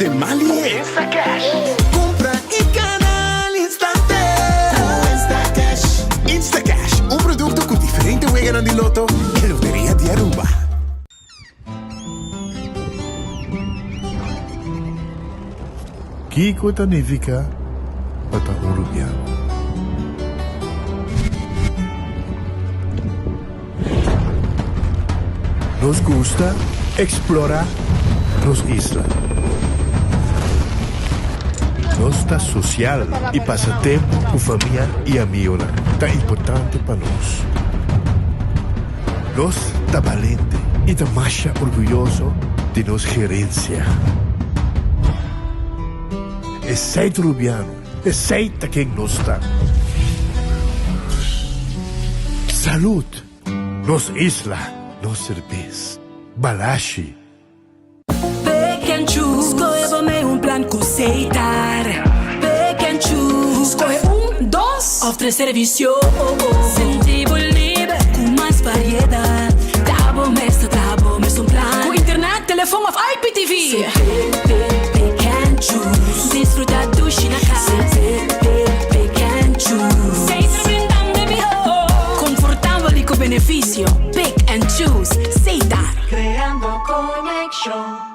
Den Mali Instacash. Kumpra i gana al instante ku Instacash. Instacash, un produkto ku diferente weganan di loto e Loteria di Aruba. Kiko ta nifiká pa ta un rubiano? Nos gusta eksplorá nos isla. Nos ta sosial i pasa tempu ku famia i amionan ta importante pa nos. Nos ta balente i ta masha orguyoso di nos gerensia. Esei ta Rubiano, esei ta ken nos ta. Salud! Nos isla, nos serbes. Balashi. Pick and choose, skohe bo mei un plan ku Setar. Pick and choose, skohe un, dos òf tres servisio. Sinti bo liber ku mas variedat. Ta bo mes ta traha bo mes un plan. Ku internet, telefon òf IPTV. Pick, pick, pick and choose. Disfruta dushi na kas. Pick, pick, pick and choose. Setar brindando e mihó. Konfortabel i ku benefisio. Pick and choose. Setar. Creando conexion.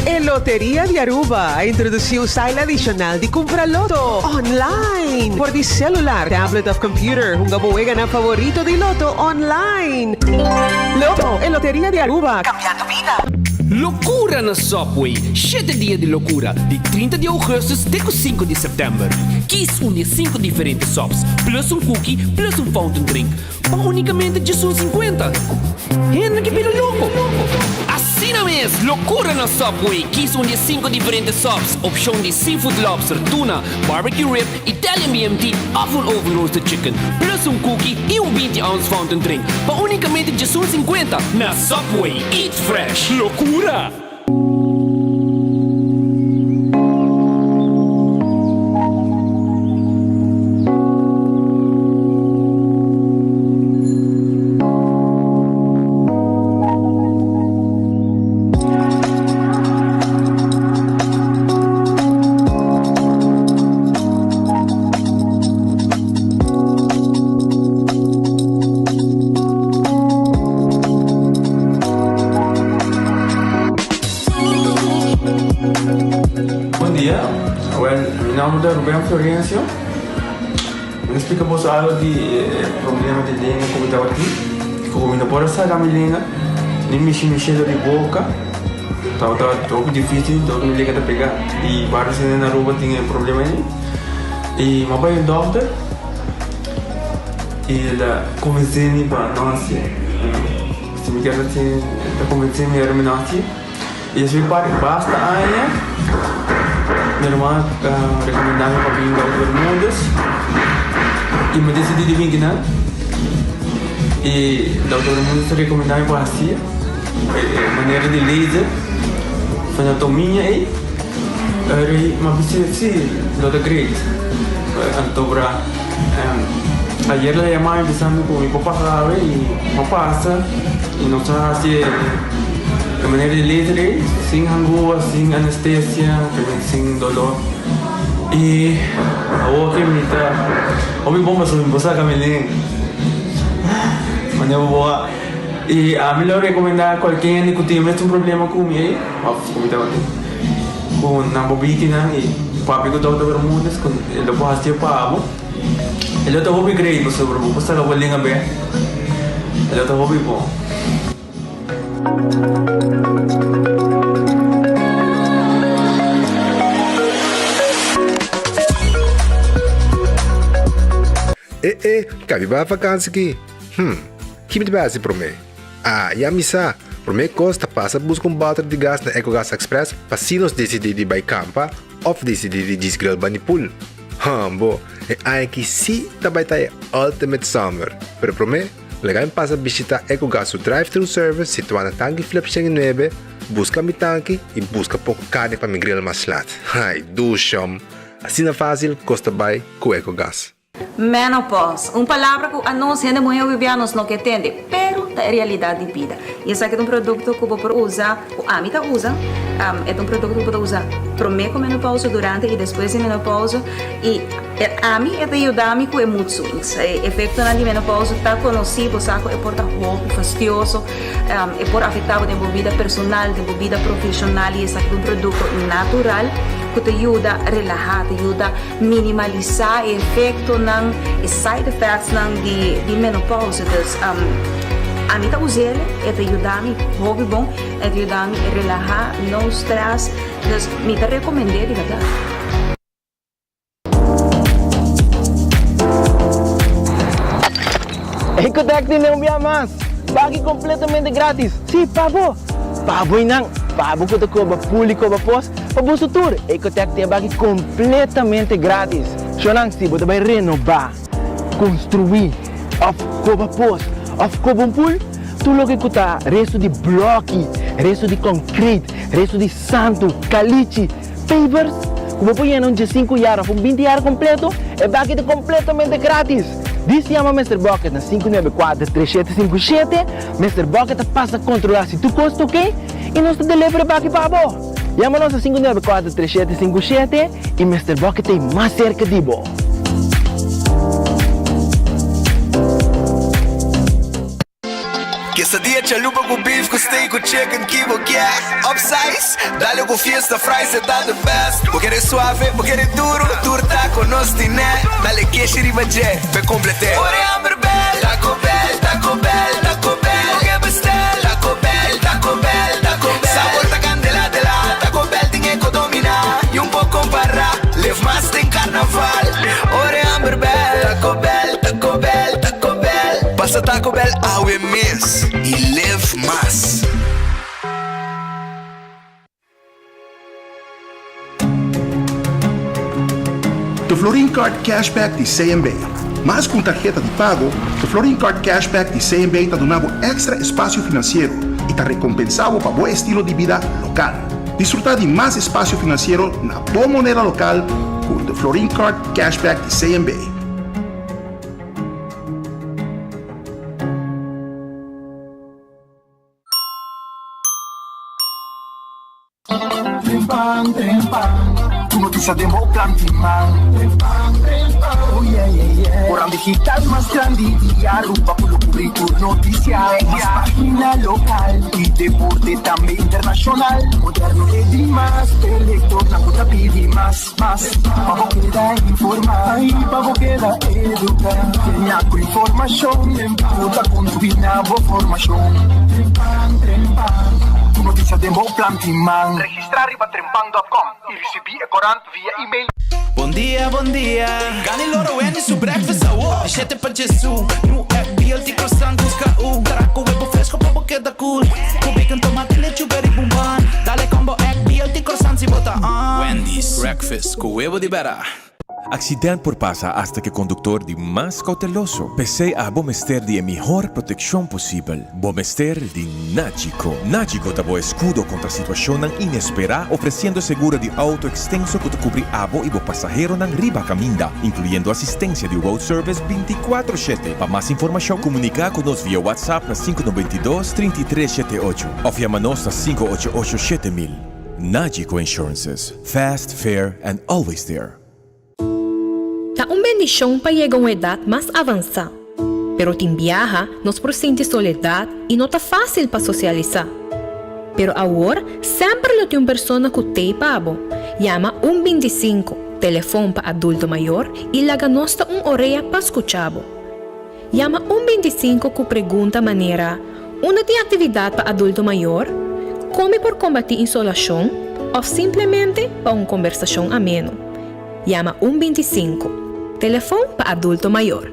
E Loteria di Aruba a introduci un style adicional di cumpra loto online. Por di celular, tablet of computer, hunga bo weganan favorito di loto online. Loto, e Loteria di Aruba, cambiando bida. Locura na Subway! Shete dia di locura, di 30 di augustus te cu 5 di september. Kies un di e 5 diferente subs, plus un cookie, plus un fountain drink. Pa unicamente djesun 50. Hende ke bira loko. Asina mes! Locura na Subway! Kies un di e 5 diferente subs, opcion di seafood lobster, tuna, barbecue rib, Italian BMT of un oven roasted chicken, plus un cookie y un 20 ounce fountain drink pa unicamente djesun 50 na Subway! Eat fresh! Locura! Bon dia, wel mi nomber ta Ruben Florencio. Mi ta splika boso algo di e problema di lenga ku mi tabatin. Ku mi no por a saka mi lenga ni mishi mi shelo di boka. Tabata hopi dificil, dor mi lenga ta pega. I varios hende na Aruba tin e problema ei. I mi a bai un dokter i el a konvensé mi pa no hasié. Si mi kier hasié, el ta konvensé mi ora mi no hasié. I esei parti basta aña mi ruman a rekomendá mi pa bin Dokter Bermudez i mi desidí di bin kinan. I Dokter Bermudez a rekomendá mi pa hasié e manera di laser fenotomia ei. Eri mi a bisa si lo ta great. Anto bra ayer el a yama mi bisa mi ku mi por pasa awe i mi a pasa i nos a hasi e manera di laser ei sin hangua, sin anestesia, sin dolor i awor ke mi ta hopi bon pasobra mi por saka mi lenga manera bo a i ami lo rekomenda kualke hende ku tin e mesun problema ku mi ei òf ku mi tabatin ku nan bo bikinan i papia ku Dòkter Bermudez ku e lo por hasié pa bo. E lo ta hopi great pasobra bo por saka bo lenga bek. E lo ta hopi bon. E e, kabi bai vakansi ki? Hm, ki mi ta bai hasi promé? Ah, ya mi sa! Promé kos ta pasa buska un bòter di gas na Ecogas Express pa si nos disidí di bai kampa òf disidí di djis grill bani pool. Hambo, e aña aki sí ta bai ta e ultimate summer! Pero promé, laga mi pasa bishitá Ecogas su drive-thru service situá na Tanki Flip 109, buska mi tanki i buska poko karni pa mi grill mas lat. Ai, dushom! Asina fásil kos ta bai ku Ecogas. Menopause, un palabra ku anos hende muhé hopi bia nos no ke tende, pero ta e realidat di bida. I esaki ta un produkto ku bo por usa, ku ami ta usa. E ta un produkto ku bo ta usa promé ku menopousa, durante i despues di menopousa i ami e ta yuda mi ku e mood swings. E efektonan di menopousa ta konosí, bo sa ku e por ta hopi fastioso, e por afektá bo den bo bida personal, den bo bida profeshonal i esaki ta un produkto natural ku ta yuda relahá, ta yuda minimalisá e efektonan, e side effectsnan di menopousa. Dus ami ta us'el, e ta yuda mi hopi bon. E ta yuda mi relaha, no stress, dus mi ta recomend'é di berdad. Ecotec tene un bia mas! Pagi completamente gratis! Si, pa bo! Pa bo y nan! Pa bo cu ta coba pul y coba pos, pa boso tur! Ecotec tin e baki completamente gratis! Shownan, si bo ta bay renoba, construi, of coba pos, of coba un pul, Tur loke ku ta restu di blòki, restu di konkret, restu di santu, kalichi, pavers, ku bo por yena un diesinku yar òf un binti yar kompleto, e baki ta kompletamente gratis! Dis yama Mister Bucket na 594 3757, Mister Bucket ta pasa kontrolá si tur kos ta oke i nos ta deliver e baki pa bo! Yama nos na 594 3757 i Mister Bucket ta ei mas serka di bo! Quesadilla chalupa cu beef cu steak cu chicken ki bo kier Upsize, dale cu fiesta fries e ta the best Bo kere suave, bo kere duro, tur taco nos tine Dale keshi riba dje, p'e complete Ora e hamber bel, Taco Bell, Taco Bell, Taco Bell Bo ke bestel, Taco Bell, Taco Bell, Taco Bell Sabor ta candela dela, Taco Bell tin e co domina Y un por compara, live mas den carnaval Ora e hamber bel, Taco Bell, Taco Bell, Taco Bell Pasa Taco Bell awe mes y live mas. De Florin Card Cashback di CMB. Mas ku un tarheta di pago, De Florin Card Cashback di CMB ta duna bo èkstra espasio finansiero i ta rekompensá bo pa bo estilo di bida lokal. Disfrutá di mas espasio finansiero na bo moneda lokal ku De Florin Card Cashback di CMB. Trempan, trempan, tur noticia den bo plan di man. Trempan, trempan, oh yeah, yeah, yeah. Koran digital mas grandi di Aruba ku lo kubri tur noticia. Mas pagina lokal i deporte tambe internashonal. Moderno e di mas, e lektornan ku ta pidi mas. Mas, pa bo keda informá i pa bo keda eduká. Keña ku informashon ku ta kontribuí na bo formashon. Trempan, trempan, tur notisia den bo plan tin man. Registrá riba trempan dòt kòm i risibí e korant via email. Bon dia, bon dia. Gani loro Wendy su breakfast awo. Di shete pa djesu. New egg, BLT croissant ku skau. Tara ku webo fresco pa bo keda cool. Ku bacon, tomate, lechuga riba un bun. Dale combo egg, BLT croissant si bo ta on. Wendy's breakfast ku webo di bera. Accident por pasa hasta ke conductor di mas cauteloso. P'esey abo mester di e mihor proteccion posibel. Bo mester di Nagico. Nagico ta bo escudo contra situacionnan inespera, ofreciendo seguro di auto extenso cu ta cubri abo y bo pasaheronan riba caminda, incluyendo asistencia di road service binticuatro shete. Pa mas informacion, comunica cu nos via WhatsApp na sinku nobenta i dos, trinta i tres shete ocho of yama nos na sinku ocho ocho 7000. Nagico Insurances, fast, fair and always there. Ta un bendishon pa yega un edat mas avansá, pero tin biaha nos por sinti soledat i no ta fásil pa sosialisá. Pero awor semper lo tin un persona ku t'ei pa bo. Yama un bintisinku, telefon pa adulto mayor, i laga nos ta un orea pa skucha bo. Yama un bintisinku ku pregunta manera, Unda tin aktividat pa adulto mayor? Kon mi por kombatí insolashon? Òf simplemente pa un kombersashon ameno. Yama un bintisinku, telefon pa adulto mayor.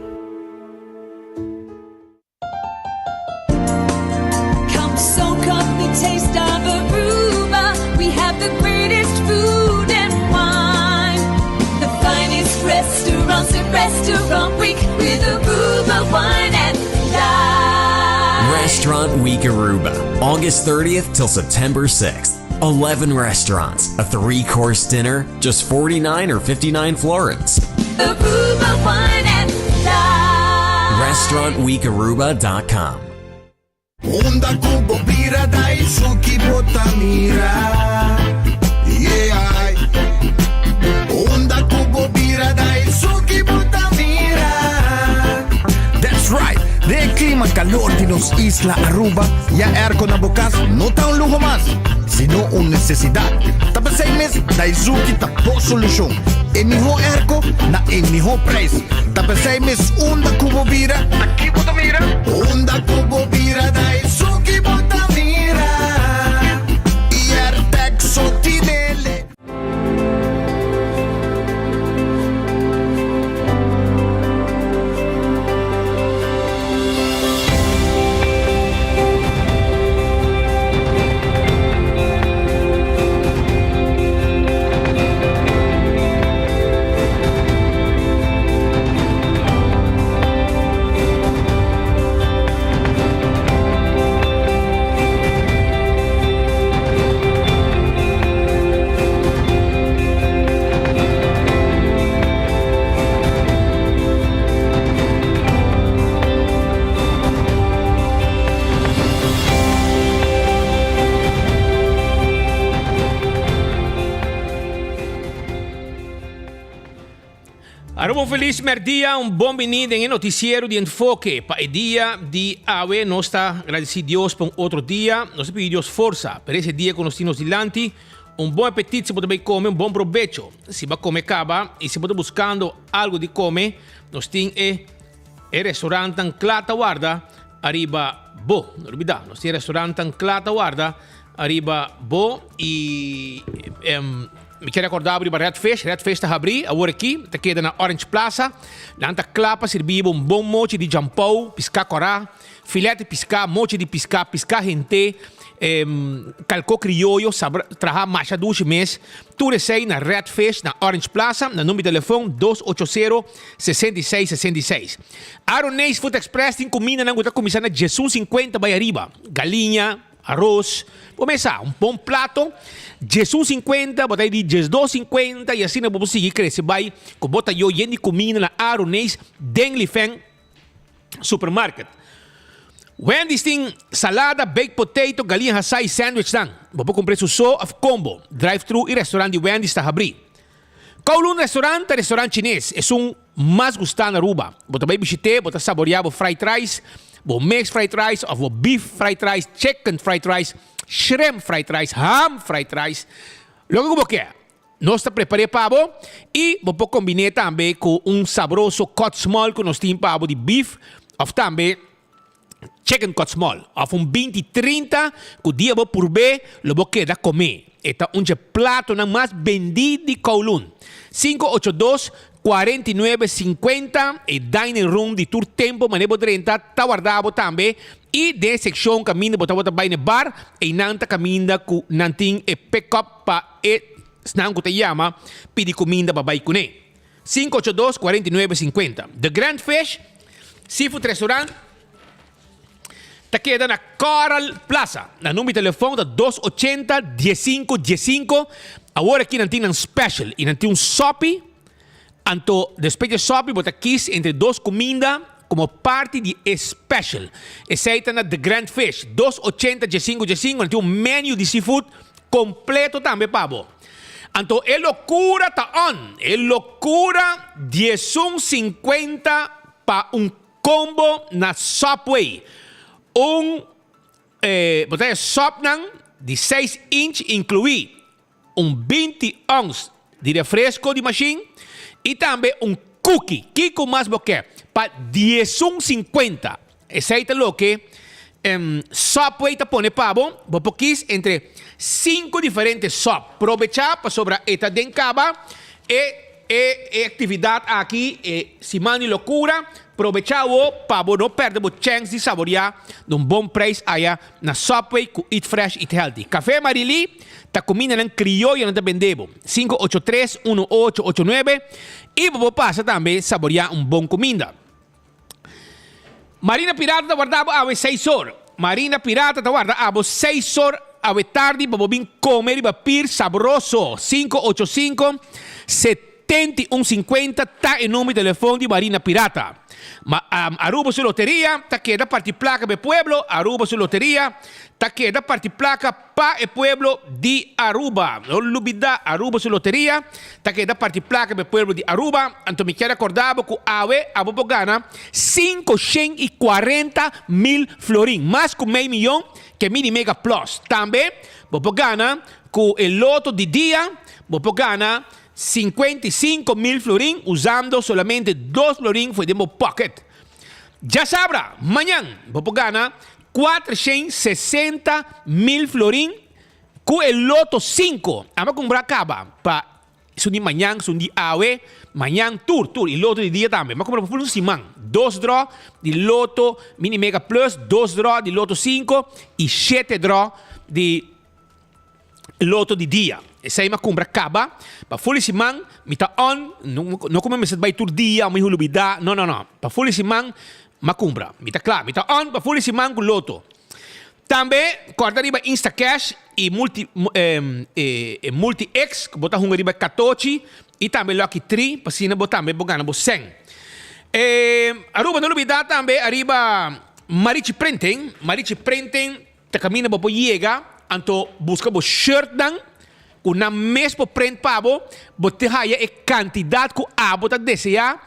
Come soak up the taste of Aruba. We have the greatest food and wine. The finest restaurants at Restaurant Week with Aruba wine and dine. Restaurant Week Aruba, August 30th till September 6th. 11 restaurants, a three course dinner, just 49 or 59 florins. Aruba wine and dine. RestaurantWeekAruba.com. Unda ku bo bira dai su ki bo ta mira. calor di nos isla Aruba, ya airco na bo cas no ta un luho mas, sino un necesidad. Ta p'esey mes Daizuki ta bo solucion. E miho airco na e miho prijs. Ta p'esey mes unda cu bo bira, ta ki bo ta mira? Unda cu bo bira Daizuki bo ta mira. Y Airtec so tinele. Aruba un feliz merdia, un bon bini den e noticiero di Enfoke. Pa e dia di awe nos ta agradeci Dios pa un otro dia. Nos ta pidi Dios forsa pa ese dia cu nos tin nos dilanti. Un bon apetit si bo ta bay come, un bon probecho si bo a come caba y si bo ta buscando algo di come, nos tin e e restaurantnan cla ta warda ariba bo. No olbida, nos tin e restaurantnan cla ta warda ariba bo y mi kier recorda bo riba Red Fish. Red Fish ta habri awor aki, ta keda na Orange Plaza. Nan ta cla pa sirbi bo un bon mochi di jampou, pisca cora. Filet di piská, mochi di piská, piská hent'é, kalkó krioyo, sabra, traha masha dushi mes. Tur esei na Red Fish na Orange Plaza, na number di telefon dos ocho sero, 66 66. Aroneis Food Express tin kumindanan ku ta kuminsá na diesun sinkuenta bai ariba. Galiña, aros, bo mes sa, un bon plato, 11.50, bo ta di 12.50 i asina bo por sigui krese bai ku bo ta yo yen di kuminda na Aroneis den Lifen. Supermarket. Wendy's tin salada, baked potato, galiña hasá y sandwichnan. Bo por cumpra su so of combo. Drive-thru y restaurant di Wendy's ta habrí. Kowloon Restaurant ta restaurant chines, esun mas gustá na Aruba. Bo ta bai bishit'é, bo ta saboreá bo fried rice, bo mixed fried rice of bo beef fried rice, chicken fried rice, shrimp fried rice, ham fried rice, loke ku bo ke. Nos ta prepar'é pa bo i bo por kombiné tambe ku un sabroso cut small ku nos tin pa bo di beef òf tambe chicken cut small òf un 20 30 ku dia bo purb'é lo bo keda komé. E ta un dje platonan mas bendí di Kowloon. 582 49 50 E dining room di tur tempo manera bo drenta ta warda bo tambe i den e sekshon kaminda bo tabata bai na e bar einan ta kaminda ku nan tin e pick up pa e esnan ku ta yama pidi kuminda pa bai kuné. 582 49 50 The Grand Fish Seafood Restaurant ta keda na Coral Plaza. Nan number di telefon ta 280 15 15. Awor aki nan tin nan special i nan tin un sopi. Anto despues di e sopi bo ta kis entre dos kuminda komo parti di e special. Esei ta na The Grand Fish, 280 15 15. Nan tin un menu di seafood kompleto tambe pa bo. Anto e lokura ta on, e lokura 11 50 pa un combo na Subway. Un bo ta e subnan di 6 inch inclui un 20 ons di refresco di machine y tambe un cookie. Kico mas bo ke? Pa 11 50. Esey ta loke Subway ta pone pa bo. Bo por kies entre cinco diferente sub. Probecha pasobra e ta den caba e actividad aki, e siman di locura. Probecha awo pa bo no perde bo chance di saborea di un bon prijs aya na Subway cu Eat Fresh Eat Healthy. Café Marily ta cumindanan crioyo nan ta bende bo. 583 1889 y bo por pasa tambe saborea un bon cuminda. Marina Pirata ta warda bo awe seis or. Marina Pirata ta warda abo seis or awe tardi pa bo bin come riba pier sabroso. 585. 71 50 ta e number di telefon di Marina Pirata. Ma Aruba su loteria ta keda parti placa pa e pueblo, Aruba su loteria ta keda parti placa pa e pueblo di Aruba. No lubida Aruba su loteria ta keda parti placa pa e pueblo di Aruba. Anto mi kier acorda bo cu awe abo por gana 540,000 florin, mas cu mei miyon ke Mini Mega Plus. Tambe bo por gana cu e loto di dia, bo por gana 55,000 florin usando solamente dos florin for den bo pocket. Djasabra, mañan, bo por gana 460,000 florin ku e loto sinku. Amo kumpra kaba pa esun di mañan, esun di awe, mañan tur, tur y loto di dia tambe. M'a kumpra pa ful un siman. Dos draw di loto mini mega plus, dos draw di loto sinku y shete draw di loto di dia. Esei m'a kumpra kaba pa ful e siman mi ta on, no ku mi mester bai tur dia o mi hulubida, no no no, pa ful e siman m'a kumpra, mi ta kla, mi ta on pa ful e siman ku loto. Tambe kòrda riba Instacash i multi e multi X ku bo ta hunga riba katochi i tambe Lucky Tree pa asina bo tambe bo gana bo sèn. E Aruba no lubida tambe ariba Marichi Printing, Marichi Printing Ta kaminda bo por yega, anto buska bo shirtnan ku nan mes por prent pa bo, bo tin haya e kantidat ku abo ta deseá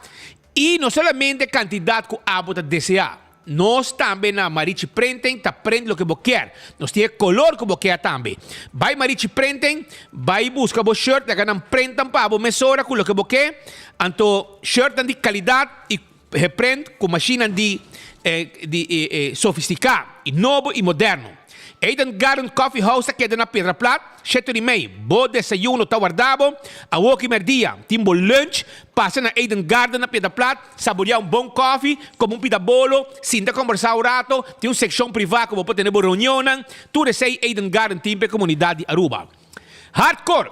i no solamente e kantidat ku abo ta deseá. Nos tambe na Marichi Printing ta prent loke bo kier. Nos tin e kolor ku bo kier tambe. Bai Marichi Printing, bai buska bo shirt, laga nan prentan pa bo mesora ku loke bo ke, anto shirtnan di kalidat i Geprent ku mashinnan di di sofistiká i nobo i moderno. Eden Garden Coffee House ta keda na Piedra Plat, shete di mei. Bo desayuno ta warda bo. Awoki merdia tin bo lunch. Pasa na Eden Garden na Piedra Plat, saboreá un bon kòfi, kome un pita bolo, sinta kòmbersá un rato. Tin un sekshon privá ku bo por tene bo reunionnan. Tur esei Eden Garden tin pa e komunidat di Aruba. Hardcore!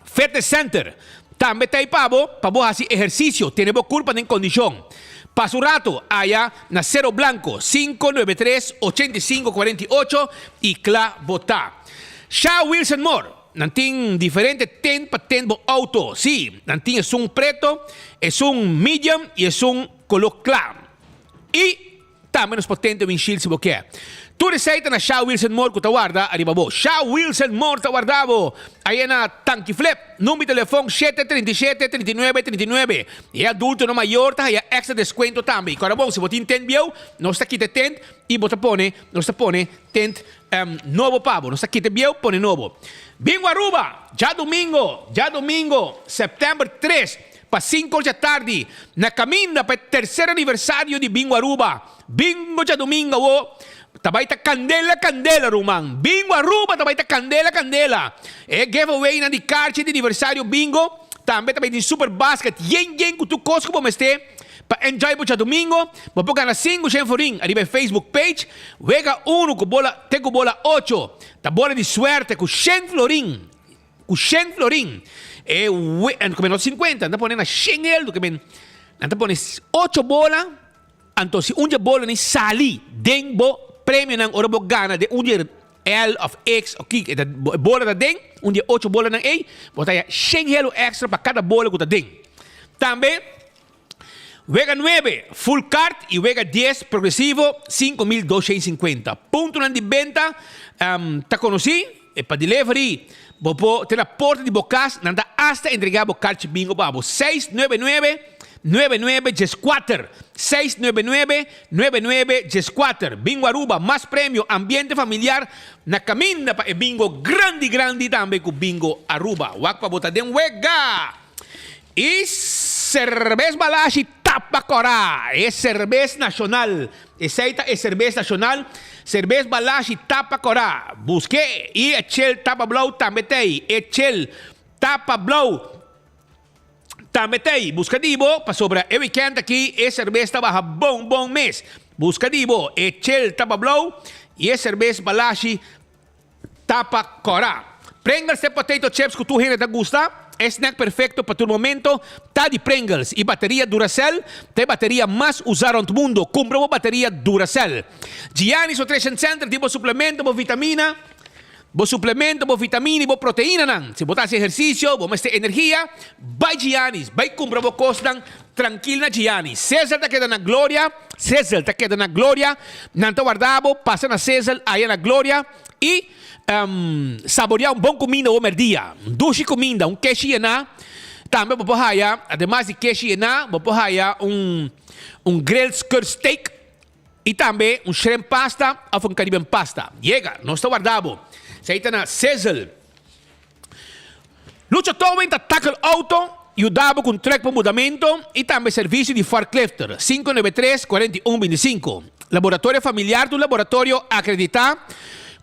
Fitness Center tambe ta ei pa bo pa bo hasi ehersisio, tene bo kurpa den kondishon. Pasa un rato aya na Cerro Blanco, 593 85 48 i kla bo ta. Sha Wilson Moore, nan tin diferente tent pa tent bo auto. Sí, nan tin esun preto, esun medium i esun kolo kla. I. Tambe nos por tenta windshield si bo ke. Tur esei ta na Sha Wilson Moore ku ta warda ariba bo. Sha Wilson Moore ta warda bo aya na Tanki Flip. Number di telefon shete 37 39 39. E adultonan mayor ta haya extra descuento tambe. I kòrda bon, si bo tin tent bieu, nos ta kita e tent i bo ta pone, nos ta pone tent nobo pa bo. Nos ta kita e bieu, pone nobo. Bingo Aruba! Djadumingo, djadumingo, september tres. Pa sinku djatardi, na kaminda pa e terser aniversario di Bingo Aruba. Bingo djadumingo awo ta bai ta kandela kandela ruman. Bingo Aruba ta bai ta kandela kandela. E giveawaynan di karchi di aniversario Bingo tambe ta bai tin super basket yen yen ku tur kos ku bo mester pa enjoy bo djadumingo. Bo por gana sinku shen forin ariba e Facebook page. Wega unu ku bola te ku bola ocho ta bola di suerte ku shen florin. Ku shen florin e we ku men no sinkuenta nan ta pone na shen eldo ke men nan ta pone ocho bola anto si un dje bola ni sali den bo premionan ora bo gana den un dje L of X of kiko e ta e bola ta den un dje ocho bolanan ei bo ta haya shen helo extra pa kada bola ku ta den tambe Wega nuebe, full card y wega dies, progresivo, 5250. Puntonan di benta ta conoci, e pa delivery bo por te na porta di bo cas, nan ta hasta entrega bo carchi bingo pa bo. 699 99 dieskuater, 699 99 dieskuater. Bingo Aruba, mas premio, ambiente familiar na caminda pa e bingo grandi grandi tambe cu Bingo Aruba. Wak pa bo ta den wega! E serbes Balashi tapa kòrá, e serbes nashonal. Esei ta e serbes nashonal, serbes Balashi tapa kòrá. Busk'é i e chel tapa blou tambe t'ei. E chel tapa blou tambe t'ei. Buska di bo, pasobra e wikènt aki e serbes ta baha bon bon mes. Buska di bo e chel tapa blou i e serbes Balashi Tapa kòrá. Pringles te potato chips ku tur hende ta gusta. E snack perfekto pa tur momento ta di Pringles. I bateria Duracell ta e bateria mas usá rònt mundu. Kumpra bo bateria Duracell. Gianni's Nutrition Center tin bo suplemento, bo vitamina. Bo suplemento, bo vitamina i bo proteinanan. Si bo ta hasi ehersisio, bo mester energia, bai Gianni's, bai kumpra bo kosnan trankil na Gianni's. Sizzle ta keda na Gloria, Sizzle ta keda na Gloria, nan ta warda bo, pasa na Sizzle aya na Gloria i saborea un bon kuminda bo merdia. Un dushi kuminda, un keshi yená, tambe bo por haya, ademas di keshi yená, bo por haya un un grilled skirt steak. I tambe un shrimp pasta of un Caribbean pasta. Yega, nos ta warda bo. Esei ta na Sizzle. Lucho Towing ta tackle auto, yuda bo ku un truck pa mudamento i tambe servisio di forklifter, 593 41 25. Laboratorio Familiar ta un laboratorio akreditá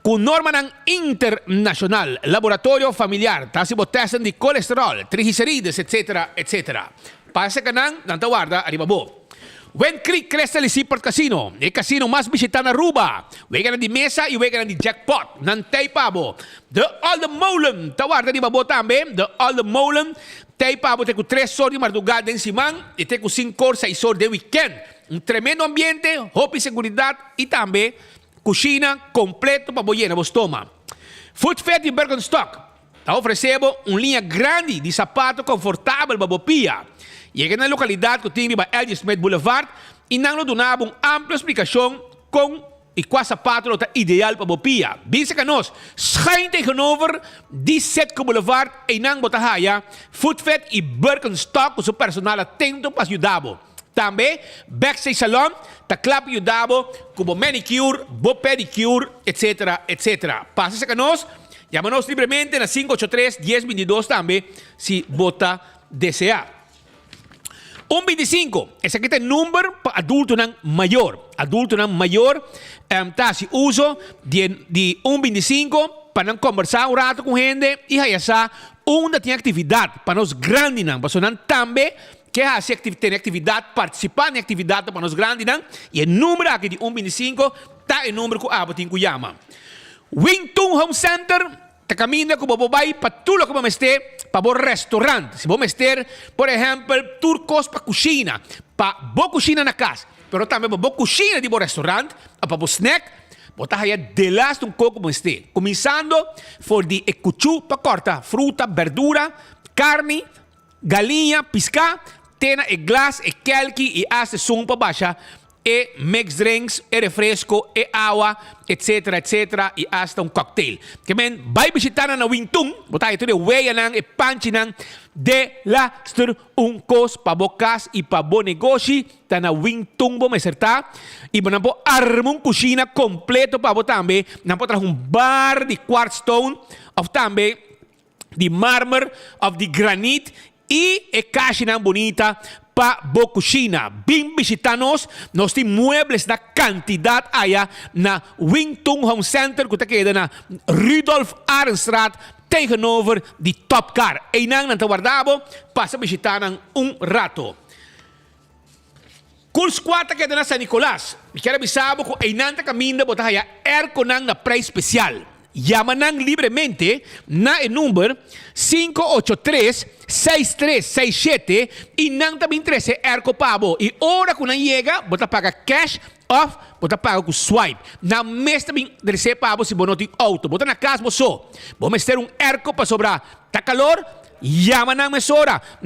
ku normanan internashonal. Laboratorio Familiar ta hasi bo testen di kolesterol, triglicerides, etc. Etc. Pasa ka nan, nan ta warda ariba bo. Wind Creek Crystal y Seaport Casino, e casino mas bishita na Aruba. Weganan di mesa y weganan di jackpot, nan tey pa bo. De Olde Molen ta warda riba bo tambe. De Olde Molen tey pa bo te cu tres or di marduga den siman y te cu cinco or, seis or den weekend. Un tremendo ambiente, hopi seguridad y tambe cushina completo pa bo yena bo stoma. Food Fair di Birkenstock. Ta ofresé bo un liña grandi di sapato konfortabel pa bo pia. Yega na e lokalidat ku tin riba LG. Smith Boulevard i nan lo duna bo un amplio splikashon kon i kua sapato lo ta ideal pa bo pia. Bin serka nos schuin tegenover di Citgo Boulevard, einan bo ta haya Footfit i Birkenstock ku su personal atento pa yuda bo. Tambe Backstage Salon ta kla pa yuda bo ku bo manicure, bo pedicure, etc. Etc. Pasa serka nos, yama nos libremente na 583 10 22 tambe si bo ta desea. Un 25, esaki ta e number pa adultonan mayor. Adultonan mayor ta hasi uso di e di un 25 pa nan kombersá un rato ku hende i haya sa unda tin aktividat pa nos grandinan, pasobra nan tambe Ke hasi tene aktividat, partisipá den aktividatnan pa nos grandinan, i e number aki di un 25 ta e number ku abo tin ku yama. Wing Tun Home Center ta kaminda ku bo por bai pa tur loke bo mester pa bo restaurant. Si bo mester, por ehèmpel, tur kos pa kushina, pa bo kushina na kas, pero tambe pa bo kushina di bo restaurant òf pa bo snack, bo ta haya delaste un kos ku bo mester. Kuminsando for di e kuchú pa kòrta fruta, bèrdura, karni, Galiña, piská, te na e glas, e kelki i asta esun pa basha e mixed drinks, e refresco, e awa, etc. Etc. I asta un cocktail. Ke men bai bishita nan na Wintun, bo ta haya tur e weyanan, e panchinan, delaster un kos pa bo kas i pa bo negoshi ta na Wintun bo mester ta. I bo nan por arma un kushina kompleto pa bo tambe, nan por traha un bar di quartz stone òf tambe di marmer of di granit y e kashinan bunita pa bo kushina. Bin bishita nos, nos tin muebles na kantidad aya na Wing Tun Home Center ku ta keda na Rudolf Arendstraat tegenover di Top Car. Eynan nan ta warda bo, pasa bishita nan un rato. Cool Squad ta keda na San Nicolas. Mi kier a bisa bo ku einan ta kaminda bo ta haya airconan na prijs spesial. Yama nan libremente na e number 583 6367 i nan ta bin trese airco pa bo. I ora ku nan yega bo ta paga cash òf bo ta paga ku swipe. Nan mes ta bin trese pa bo si bo no tin auto. Bo ta na kas bo so. Bo mester un airco pasobra ta kalor? Yama nan mesora.